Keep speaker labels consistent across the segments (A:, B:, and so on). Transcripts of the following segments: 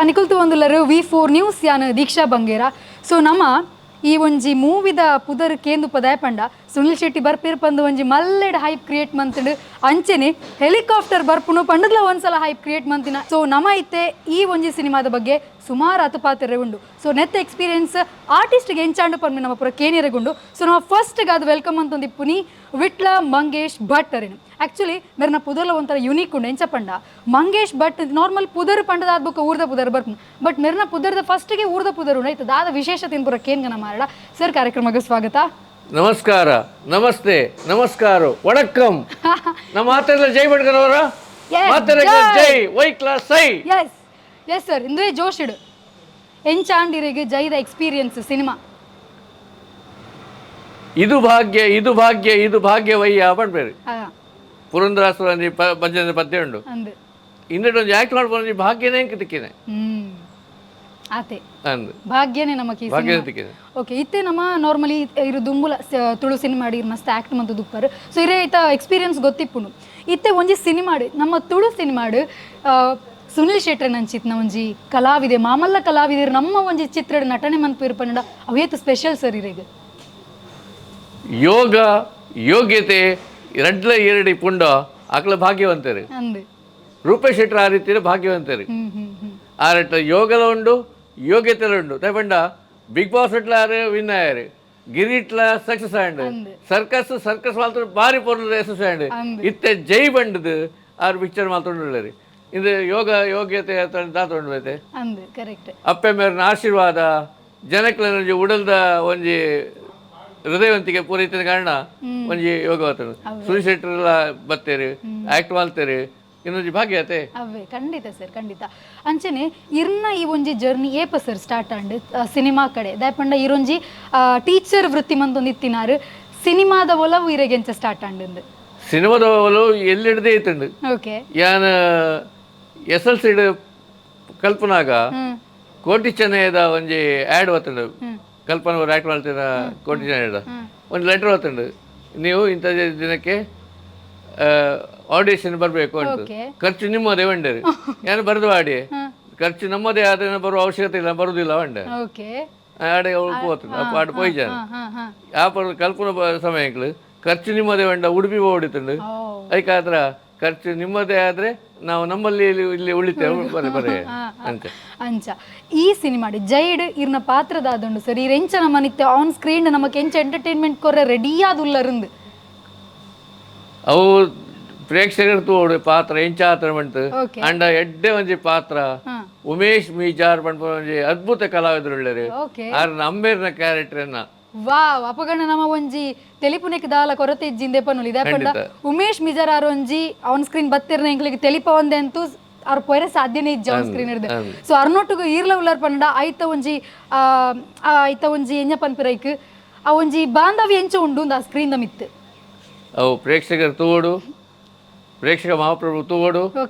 A: ನಿಕುಲ್ತು ಒಂದುಲ್ಲರು ವಿ4 news ಯಾನ್ ದೀಕ್ಷಾ ಬಂಗೇರ. ಸೊ ನಮ್ಮ ಈ ಒಂಜಿ ಮೂವಿದ ಪುದರ್ ಕೇಂದು ಪದಾಯ ಪಂಡ ಸುನಿಲ್ ಶೆಟ್ಟಿ ಬರ್ಪೇರ್ ಪಂದು ಒಂಜಿ ಮಲ್ಲೆಡ್ ಹೈಪ್ ಕ್ರಿಯೇಟ್ ಮಂತುಂಡು. ಅಂಚೆನೆ ಹೆಲಿಕಾಪ್ಟರ್ ಬರ್ಪುನು ಪಂಡದ್ಲ ಒಂದ್ಸಲ ಹೈಪ್ ಕ್ರಿಯೇಟ್ ಮಂತಿನ. ಸೊ ನಮ ಇತ್ತೆ ಈ ಒಂಜಿ ಸಿನಿಮಾದ ಬಗ್ಗೆ ಸುಮಾರು ಅತಪಾತೆರೆ ಉಂಡು. ಸೊ ನೆತ್ತ ಎಕ್ಸ್ಪೀರಿಯನ್ಸ್ ಆರ್ಟಿಸ್ಟ್ಗೆ ಎಂಚಾಂಡು ಪನ್ಪಿ ನಮ್ಮ ಪುರ ಕೇನಿಯರೆಗುಂಡು. ಸೊ ನಮ್ಮ ಫಸ್ಟ್ ಗಾದ್ welcome ಅಂತಂದು ಪುನಿ ವಿಟ್ಲ ಮಂಗೇಶ್ ಭಟ್ ಅರೇನು. ಆಕ್ಚುಲಿ ಮೇರ್ನ ಪುದರ್ಲ ಒಂಥರ ಯುನೀಕ್ ಉಂಡು. ಎಂಚ ಪಂಡ ಮಂಗೇಶ್ ಭಟ್, ನಾರ್ಮಲ್ ಪುದರ್ ಪಂಡದ ಆದ್ಬುಕ್ಕ ಊರ್ದ ಪುದರ್ ಬರ್ಪುನು. ಬಟ್ ಮೆರ್ನ ಪುದರ್ದ ಫಸ್ಟ್ಗೆ ಊರ್ದ ಪುದರ್ ಉಂಡು. ಆಯ್ತು, ದಾದ ವಿಶೇಷತೆ ಪುರ ಕೇನ್ಗನ ಮಾರಡ. ಸರ್, ಕಾರ್ಯಕ್ರಮಕ್ಕೆ ಸ್ವಾಗತ.
B: ನಮಸ್ಕಾರ, ನಮಸ್ತೆ, ನಮಸ್ಕಾರ, ವಣಕ್ಕಂ. ನಮ್ಮ ಮಾತೆಲ್ಲ ಜೈ ಬಡ್ಕನವರ.
A: Yes,
B: ಮಾತೆಲ್ಲ
A: ಜೈ.
B: ಜೈ ವೈ ಕ್ಲಾಸ್ ಸೈ.
A: S yes sir, ಇಂದುವೇ ಜೋಶಿಡು ಎಂಚಾಂಡಿರಿಗೆ ಜೈದ ಎಕ್ಸ್ಪೀರಿಯನ್ಸ್ ಸಿನಿಮಾ.
B: ಇದು ಭಾಗ್ಯ, ಇದು ಭಾಗ್ಯ, ಇದು ಭಾಗ್ಯವಯ್ಯ ಪಣ್ಪೇರು. ಪುರಂದರಾಸುರ ಒಂಜಿ ಭಜನೆ ಪದ್ಯ ಉಂಡು.
A: ಅಂದು.
B: ಇಂದೆಟ್ ಒಂಜಿ ಆಕ್ಟ್ ಮಾಡ್ಬೋದು, ಭಾಗ್ಯನೇ ತಿಕ್ಕಿದೆ.
A: ಆತೆ.
B: ಅಂದು.
A: ಭಾಗ್ಯನೇ ನಮಕ್ ಈ
B: ಭಾಗ್ಯನೇ
A: ಸಿನಿಮಾ.
B: ತಿಕ್ಕಿದೆ.
A: ಓಕೆ, ಇತ್ತೆ ನಮ್ಮ ನಾರ್ಮಲಿ ಇರು ದುಂಬುಲ ತುಳು ಸಿನಿಮಾ ಇರ್ ಮಸ್ತ್ ಆಕ್ಟ್ ಮಂತು ದುಪ್ಪರು. ಸೊ ಇರೇ ಐತ ಎಕ್ಸ್ಪೀರಿಯನ್ಸ್ ಗೊತ್ತಿಪ್ಪುಂಡು. ಇತ್ತೆ ಒಂಜಿ ಸಿನಿಮಾಡು, ನಮ್ಮ ತುಳು ಸಿನಿಮಾಡು ಸುನಿಲ್ ಶೆಟ್ಟರ್ ನಂಚಿತ್ನ ಒಂಜಿ ಕಲಾವಿದೆ, ಮಾಮಲ್ಲ ಕಲಾವಿದರು ನಮ್ಮ ಒಂಜಿ ಚಿತ್ರದ ನಟನೆ ಮನ್ಪು ಪಂಡ ಅವೇತು ಸ್ಪೆಷಲ್ ಸರ್ ಇರೆಗ್?
B: ಯೋಗ ಯೋಗ್ಯತೆ ರಡ್ಲ ಎರಡಿ ಪುಂಡ ಅಕ್ಲ ಭಾಗ್ಯವಂತರು.
A: ಅಂದು.
B: ರೂಪೇಶ್ ಶೆಟ್ಟರ್ ಆ ರೀತಿಯ ಭಾಗ್ಯವಂತರು.
A: ಹ್ಮ್ ಹ್ಮ್ ಹ್ಮ್
B: ಆ ರಟ್ಟ ಯೋಗಲ ಉಂಡು, ಯೋಗ್ಯತೆಲ ಉಂಡು. ಪಂಡ ಬಿಗ್ ಬಾಸ್ ಇಟ್ಲ ಆರು ವಿನ್ ಆಯಾರು, ಗಿರಿಟ್ಲ ಸಕ್ಸಸ್ ಆಂಡ್, circus circus ಮಾತ್ರ ಬಾರಿ ಪೊರ್ಲು ಯಶಸ್ಸು ಆಂಡ್.
A: ಅಂದ್.
B: ಇತ್ತೆ ಜೈ ಬಂಡದು ಆರು ಪಿಕ್ಚರ್ ಮಾತೊಂಡುಳ್ಳರಿ. ಇದು ಯೋಗ ಯೋಗ್ಯತೆ ದಾತೊಂಡು ಐತೆ.
A: ಅಂದು, ಕರೆಕ್ಟ್.
B: ಅಪ್ಪೆ ಮೇರಿನ ಆಶೀರ್ವಾದ, ಜನಕ್ಲೆನ ಒಂಜಿ ಉಡಲ್ದ ಒಂಜಿ ಹೃದಯವಂತಿಕೆ ಪೂರೈತಿನ ಕಾರಣ ಒಂಜಿ ಯೋಗ ಆತುಂಡು. ಸುನೀಲ್ ಶೆಟ್ಟರ್ಲ ಬತ್ತೇರು, ಆಕ್ಟ್ ಮಾಡ್ತೇರು, ಇನ್ನೊಂಜಿ ಭಾಗ್ಯ ಆತೆ.
A: ಅವೇ, ಖಂಡಿತ ಸರ್, ಖಂಡಿತ. ಅಂಚನೆ ಇರ್ನ ಈ ಒಂಜಿ journey ಏಪ sir start and cinema ಕಡೆ? ದಾಯಪಂಡ ಇರೊಂಜಿ ಟೀಚರ್ ವೃತ್ತಿ ಮಂತೊಂದು ಇತ್ತಿನಾರು, ಸಿನಿಮಾದ ಒಲವು ಇರೆಗೆಂಚ ಸ್ಟಾರ್ಟ್ ಆಂಡ್?
B: ಸಿನಿಮಾದ ಒಲವು ಎಲ್ಲಿಡ್ದೇ ಇತ್ತುಂಡು. ಯಾನ್ S L C ಕಲ್ಪನಾಗ ಕೋಟಿ ಚೆನ್ನಯ್ಯದ ಒಂಜಿ ಆ್ಯಡ್ ಬತ್ತುಂಡು. ಕಲ್ಪನಾ ಅವರು ಆ್ಯಕ್ಟ್ ಮಾಡ್ತಿರ ಕೋಟಿ ಚೆನ್ನಯ್ಯದ ಒಂದು ಲೆಟರ್ ಬತ್ತುಂಡು, ನೀವು ಇಂಥ ದಿನಕ್ಕೆ ಆಡಿಷನ್ ಬರಬೇಕು ಅಂತ. ಖರ್ಚು ನಿಮ್ಮದೇ ವಂಡೇರು. ಯಾನು ಬರೆದು ಆಡಿ, ಖರ್ಚು ನಮ್ಮದೇ ಆದ್ರೆ ಬರುವ ಅವಶ್ಯಕತೆ ಇಲ್ಲ, ಬರುದಿಲ್ಲ ವಂಡೆ. ಆಡೆ ಪೋತುಂಡು ಅಪ್ಪ ಆಡು ಪೋಯ್ಜಾನ.
A: ಹಾ ಹಾ
B: ಆ ಪರ್ ಕಲ್ಪನಾ ಸಮಯಕ್ಲು ಖರ್ಚು ನಿಮ್ಮದೇ ವಂಡ ಉಡುಪಿ ಹೋಡಿತುಂಡು. ಅದಕ್ಕಾದ್ರ ಖರ್ಚು ನಿಮ್ಮದೇ ಆದ್ರೆ ನಾವು ನಮ್ಮಲ್ಲಿ ಇಲ್ಲಿ ಇಲ್ಲಿ ಉಳಿತೇವೆ, ಬರೆ ಬರೆ ಅಂತ.
A: ಅಂಚ ಈ ಸಿನಿಮಾಡ್ ಜೈಡ್ ಇರ್ನ ಪಾತ್ರದಾದುಂಡು ಸರ್. ಇರ್ ಎಂಚ ನಮ್ಮ ನಿತ್ಯ ಆನ್ ಸ್ಕ್ರೀನ್ ನಮಕ್ ಎಂಚ ಎಂಟರ್ಟೈನ್ಮೆಂಟ್ ಕೊರ್ರೆ ರೆಡಿ ಆದುಲ್ಲರಿಂದು?
B: ಅವು ಪ್ರೇಕ್ಷಕರು ತೋಡು ಪಾತ್ರ ಎಂಚಾತ್ರ ಬಂತು. ಅಂಡ ಎಡ್ಡೆ ಒಂಜಿ ಪಾತ್ರ. ಉಮೇಶ್ ಮೀಜಾರ್ ಪನ್ಪುನ ಒಂಜಿ ಅದ್ಭುತ ಕಲಾವಿದರು. ಆರ್ ಅಮ್ಮೇರ್ನ ಕ್ಯಾರೆಕ್ಟರ್ ಅನ್ನ.
A: ವಾವ್, ಅಪಗಣ ನಮ್ಮ ಒಂಜಿ ತೆಲಿಪುನೆಕ್ ದಾಲ ಕೊರತೆ ಇಜ್ಜಿಂದೆ ಪನ್ನುಲಿ. ದಾಪಂಡ ಉಮೇಶ್ ಮಿಜಾರ್ ಆರ್ ಒಂಜಿ ಆನ್ ಸ್ಕ್ರೀನ್ ಬತ್ತಿರ್ನ ಎಂಕ್ಲಿಗೆ ತೆಲಿಪ ಒಂದೆ ಅಂತೂ ಆರ್ ಪೋಯರೆ ಸಾಧ್ಯನೇ ಇಜ್ಜಿ ಆನ್ ಸ್ಕ್ರೀನ್ ಇರ್ದೆ. ಸೊ ಅರ್ನೊಟ್ಟುಗು ಈರ್ಲ ಉಲ್ಲರ್ ಪಂಡ ಐತ ಒಂಜಿ ಆ, ಆ, ಐತ ಒಂಜಿ ಎಂಜ ಪನ್ಪಿರೈಕ್ ಆ ಒಂಜಿ ಬಾಂಧವ್ಯ ಎಂಚ ಉಂಡು ಆ ಸ್ಕ್ರೀನ್ the ಮಿತ್ತು?
B: ಅವು ಪ್ರೇಕ್ಷಕರು ತೋಡು, ಪ್ರೇಕ್ಷಕ ಮಹಾಪ್ರಭು ತೋಡು.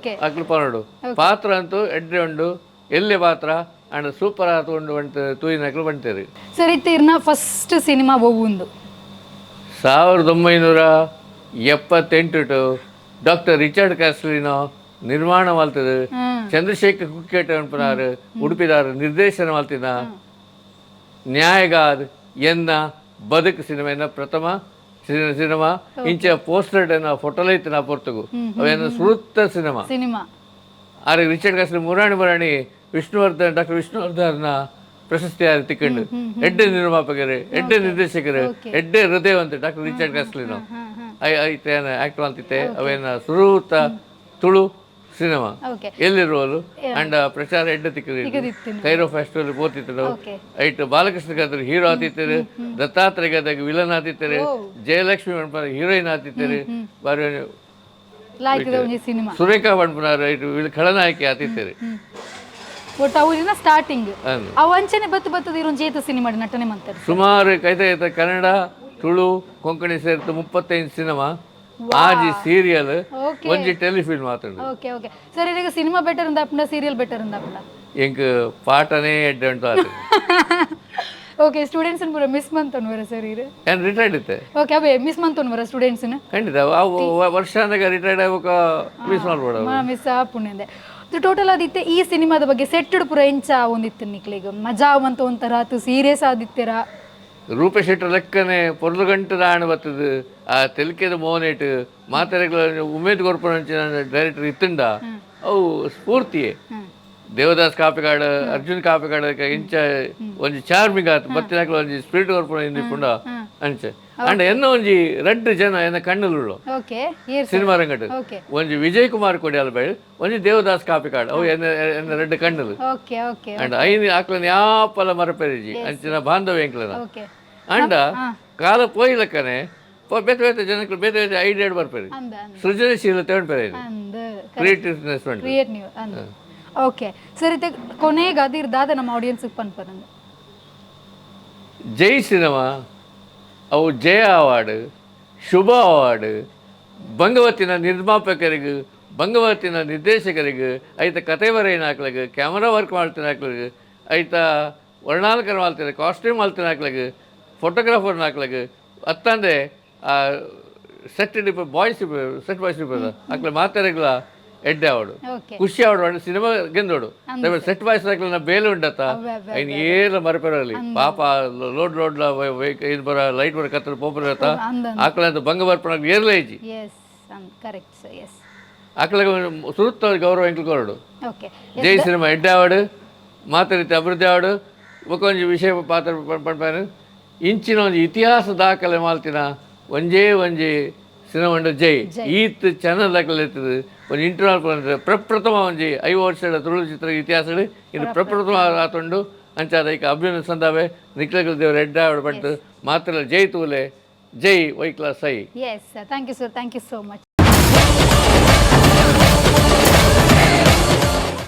B: ಅಕ್ಲು ಪನೋಡು ಪಾತ್ರ ಅಂತೂ ಎಡ್ಡೆ ಉಂಡು, ಎಲ್ಲೆ ಪಾತ್ರ ಅಂಡ್ ಸೂಪರ್ ಆತು ಉಂಡು ಬಂತ ತೂಯಿನಕ್ಲು ಬಂತೇರು.
A: ಸರ್, ಇತ್ತೆ ಇರ್ನ ಫಸ್ಟ್ ಸಿನಿಮಾ ಒವ್ವುಂದು?
B: 1978 ಡಾಕ್ಟರ್ ರಿಚರ್ಡ್ ಕ್ಯಾಸ್ಲಿನೋ ನಿರ್ಮಾಣ ಮಲ್ತದು, ಚಂದ್ರಶೇಖರ್ ಕುಕ್ಕೇಟ ಅನ್ಪನಾರು ಉಡುಪಿದಾರ ನಿರ್ದೇಶನ ಮಲ್ತಿನ ನ್ಯಾಯಗಾದ್ ಎನ್ನ ಬದುಕು ಸಿನಿಮಾ ಎನ್ನ ಪ್ರಥಮ ಸಿನಿಮಾ. ಇಂಚ ಪೋಸ್ಟರ್ ಎನ್ನ ಫೋಟೋಲ ಇತ್ತು ಪೊರ್ತುಗು. ಅವೇನ ಸುರುತ್ತ ಸಿನಿಮಾ.
A: ಸಿನಿಮಾ.
B: ಆರೆ ರಿಚರ್ಡ್ ಕ್ಯಾಸ್ಲಿ ಮುರಾಣಿ ಮುರಾಣಿ ವಿಷ್ಣುವರ್ಧನ್, ಡಾಕ್ಟರ್ ವಿಷ್ಣುವರ್ಧನ್ ಪ್ರಶಸ್ತಿ ಆರು ತಿಕ್ಕಂಡು. ಎಡ್ಡೆ ನಿರ್ಮಾಪಕರು, ಎಡ್ಡೆ ನಿರ್ದೇಶಕರು, ಎಡ್ಡೆ ಹೃದಯವಂತ ಡಾಕ್ಟರ್ ರಿಚರ್ಡ್ ಕ್ಯಾಸ್ಲಿನೋ. I ಐತೆ ಆಕ್ಟ್ ಮಾಡ್ತಿತ್ತೆ. ಅವೇನ ಸುರೂತ ತುಳು ಸಿನಿಮಾ. ಎಲ್ಲಿರುವಲು ಅಂಡ ಪ್ರಚಾರ ಎಡ್ಡೆ ತಿಕ್ಕದು.
A: ತಿಕ್ಕದಿತ್ತು.
B: ಕೈರೋ ಫೆಸ್ಟಿವಲ್ ಪೋತಿತ್ತು. ಐಟ್ ಬಾಲಕೃಷ್ಣ ಗದ್ರ ಹೀರೋ ಆತಿತ್ತರು, ದತ್ತಾತ್ರೇಯ ಗದಾಗ ವಿಲನ್ ಆತಿತ್ತರು, ಜಯಲಕ್ಷ್ಮಿ ಪನ್ಪುನ ಹೀರೋಯಿನ್ ಆತಿತ್ತರು, ಬಾರಿ.
A: ಲಾಯ್ಕದ ಒಂಜಿ ಸಿನಿಮಾ.
B: ಸುರೇಖಾ ಪನ್ಪುನಾರು ಐಟ್ ಖಳನಾಯಕಿ ಆತಿತ್ತರು.
A: ಒಟ್ಟು ಅವು ಸ್ಟಾರ್ಟಿಂಗ್.
B: ಅಂದ್.
A: ಅವು ಅಂಚನೆ ಬತ್ತು ಬತ್ತದ ಇರೊಂಜಿ ಏತ ಸಿನಿಮಾ ನಟನೆ ಮಂತಾರೆ?
B: ಸುಮಾರು ಕೈತ ಐತ ಕನ್ನಡ, ತುಳು, ಕೊಂಕಣಿ ಸೇರಿತು 35 ಸಿನಿಮಾ, ಆಜಿ ಸೀರಿಯಲ್, ಒಂಜಿ ಟೆಲಿಫಿಲ್ಮ್ ಆತುಂಡು.
A: Okay okay sir, ಈಗ ಸಿನಿಮಾ ಬೆಟರ್ ಅಂದಾಪುಂಡ, ಸೀರಿಯಲ್ ಬೆಟರ್ ಅಂದಾಪುಂಡ?
B: ಎಂಕ್ ಪಾಠನೇ ಎಡ್ಡೆ ಉಂಟು ಆತು.
A: ಓಕೆ, ಸ್ಟೂಡೆಂಟ್ಸ್ ಪೂರ ಮಿಸ್ ಮಂತೊನ್ವರ ಸರ್ ಇರು?
B: ಏನು ರಿಟೈರ್ಡ್ ಇತ್ತೆ.
A: ಓಕೆ, ಅವೇ ಮಿಸ್ ಮಂತೊನ್ವರ ಸ್ಟೂಡೆಂಟ್ಸ್?
B: ಖಂಡಿತ, ಅವು ವರ್ಷ ಅಂದಾಗ ರಿಟೈರ್ಡ್ ಆಗುವಾಗ ಮಿಸ್ ಮಾಡ್ಬೇಡ.
A: ಮಿಸ್ ಆಪುಂಡೆ. ಟೋಟಲ್ ಆದಿತ್ತೆ ಈ ಸಿನಿಮಾದ ಬಗ್ಗೆ ಸೆಟ್ಟಡ್ ಪೂರ ಎಂಚ ಒಂದಿತ್ತು ನಿಕ್ಲೆಗ್ ಮಜಾ ಅಂತ ಒಂಥರ ಆತು ಸೀರಿಯಸ್ ಆದಿತ್ತೆರ?
B: ರೂಪೇಶ್ ಶೆಟ್ಟರ್ ಲೆಕ್ಕನೆ ಪೊರ್ಲು ಗಂಟದ ಆಣ ಬತ್ತದು. ಆ ತೆಲಿಕೆದ ಮೋನೇಟ್ ಮಾತೆರೆಗ್ಲ ಉಮೇದ್ ಕೊರ್ಪುನಂಚಿನ ಡೈರೆಕ್ಟರ್ ಇತ್ತುಂಡ ಅವು ಸ್ಫೂರ್ತಿಯೇ. ದೇವದಾಸ್ ಕಾಪಿಕಾಡ್, ಅರ್ಜುನ್ ಕಾಪಿಕಾಡ್ ಇಂಚ ಒಂಜಿ ಚಾರ್ಮಿಂಗ್ ಆತು ಬತ್ತಿನಾಕ್ಲ ಒಂಜಿ ಸ್ಪಿರಿಟ್ ಕೊರ್ಪುನ ಇಂದಿಪುಂಡ ಅಂಚೆ. ಅಂಡ ಎನ್ನ ಒಂಜಿ ರಡ್ಡ್ ಜನ ಎನ್ನ ಕಣ್ಣುಲು
A: ಓಕೆ ಏರ್?
B: ಸಿನಿಮಾ ರಂಗಟ್ ಒಂಜಿ ವಿಜಯ್ ಕುಮಾರ್ ಕೊಡಿಯಾಲ್ ಬೈಲ್, ಒಂಜಿ ದೇವದಾಸ್ ಕಾಪಿಕಾಡ್. ಅವು ಎನ್ನ ಎನ್ನ ರಡ್ಡ್ ಕಣ್ಣುಲು.
A: ಓಕೆ ಓಕೆ
B: ಅಂಡ ಐನ್ ಆಕ್ಲನ ಯಾಪಲ ಮರಪೆರಿಜಿ, ಅಂಚಿನ ಬಾಂಧವ್ಯ ಎಂಕ್ಲನ. ಅಂಡ ಕಾಲ ಪೋಯಿಲಕ್ಕನೆ ಬೇತೆ ಬೇತೆ ಜನಕ್ಕೆ ಬೇತೆ ಬೇತೆ ಐಡಿಯಾ ಬರ್ಪೇರಿ.
A: ಅಂದ ಅಂದ.
B: ಸೃಜನಶೀಲತೆ ಉಂಟು,
A: ಅಂದ್.
B: ಕ್ರಿಯೇಟಿವ್ನೆಸ್ ಉಂಟು.
A: ಕ್ರಿಯೇಟ್ ನೀವು ಅಂದ್. ಓಕೆ ಸರ್, ಇತ್ತೆ ಕೊನೆಗೆ ಅದಿರ್ದಾದ ನಮ್ಮ ಆಡಿಯನ್ಸ್ ಪನ್ಪನಂದು?
B: ಜೈ ಸಿನಿಮಾ ಅವು ಜಯ ಅವಾರ್ಡ್, ಶುಭ ಅವಾರ್ಡ್ ಬಂಗವತಿನ ನಿರ್ಮಾಪಕರಿಗೆ, ಬಂಗವತಿನ ನಿರ್ದೇಶಕರಿಗೆ, ಐತ ಕತೆ ಬರೆಯಿನ ಹಾಕ್ಲಗ್, ಕ್ಯಾಮರಾ ವರ್ಕ್ ಮಾಡ್ತಿನ ಹಾಕ್ಲಗ್, ಐತ ವರ್ಣಾಲಂಕಾರ ಮಾಡ್ತಿನ, ಕಾಸ್ಟ್ಯೂಮ್ ಮಾಡ್ತಿನ ಹಾಕ್ಲಗ್, ಫೋಟೋಗ್ರಾಫರ್ನ ಹಾಕ್ಲಗ್, ಅತ್ತಂದೆ ಆ ಸೆಟ್ ಬಾಯ್ಸ್, ಸೆಟ್ ಬಾಯ್ಸ್ ಅಕ್ಲೆ ಮಾತೆರೆಗ್ಲ ಎಡ್ಡೆ ಅವಡು. ಖುಷಿ ಅವಡು. ಸಿನಿಮಾ ಗೆಂದೋಡು. ಸೆಟ್ ಬಾಯ್ಸ್ ಹಾಕ್ಲ ಬೇಲೆ ಉಂಡತ್ತ, ಐನ್ ಏಲ ಮರಪೆರಲ್ಲಿ ಪಾಪ. ಲೋಡ್ ಲೋಡ್ ಇದು ಬರ ಲೈಟ್ ಬರ ಕತ್ತಲು ಪೋಪರ.
A: ಅಂದ.
B: ಆಕಳ ಬಂಗ ಬರ್ಪಣ ಏರ್ಲೇ ಇಜ್ಜಿ.
A: Yes, correct sir, yes.
B: ಆಕಳಿಗೆ ಸುರುತ್ತ ಗೌರವ ಎಂಕ್ಲು ಕೊರಡು. ಜೈ ಸಿನಿಮಾ ಎಡ್ಡೆ ಆವಡು, ಮಾತರೀತಿ ಅಭಿವೃದ್ಧಿ ಆವಡು. ಬೊಕ ಒಂಜಿ ವಿಷಯ ಪಾತ್ರ ಪನ್ಪಾನು, ಇಂಚಿನ ಒಂಜಿ ಇತಿಹಾಸ ದಾಖಲೆ ಮಾಲ್ತಿನ ಒಂಜೇ ಒಂಜಿ ಸಿನಿಮಾ ಉಂಡು ಜೈ. ಈತ್ ಚಾನಲ್ ದಾಖಲೆ ಇರ್ತದೆ. ಒಂಜಿ ಇಂಟರ್ನಲ್ ಪ್ರಪ್ರಥಮ ಒಂಜಿ 50 ವರ್ಷದ ತುಳು ಚಿತ್ರ ಇತಿಹಾಸ ಇದು ಪ್ರಪ್ರಥಮ ಆತುಂಡು. ಅಂಚಾದ ಐಕ ಅಭಿನಂದನೆ ಸಂದಾವೆ. ನಿಕ್ಲಗಲ್ ದೇವರು ಎಡ್ಡೆ ಆವಡು ಪಂಟು ಮಾತ್ರ. ಜೈ ತೂಲೆ, ಜೈ ವೈಕ್ಲಾ ಸೈ.
A: Yes, thank you sir, thank you so much.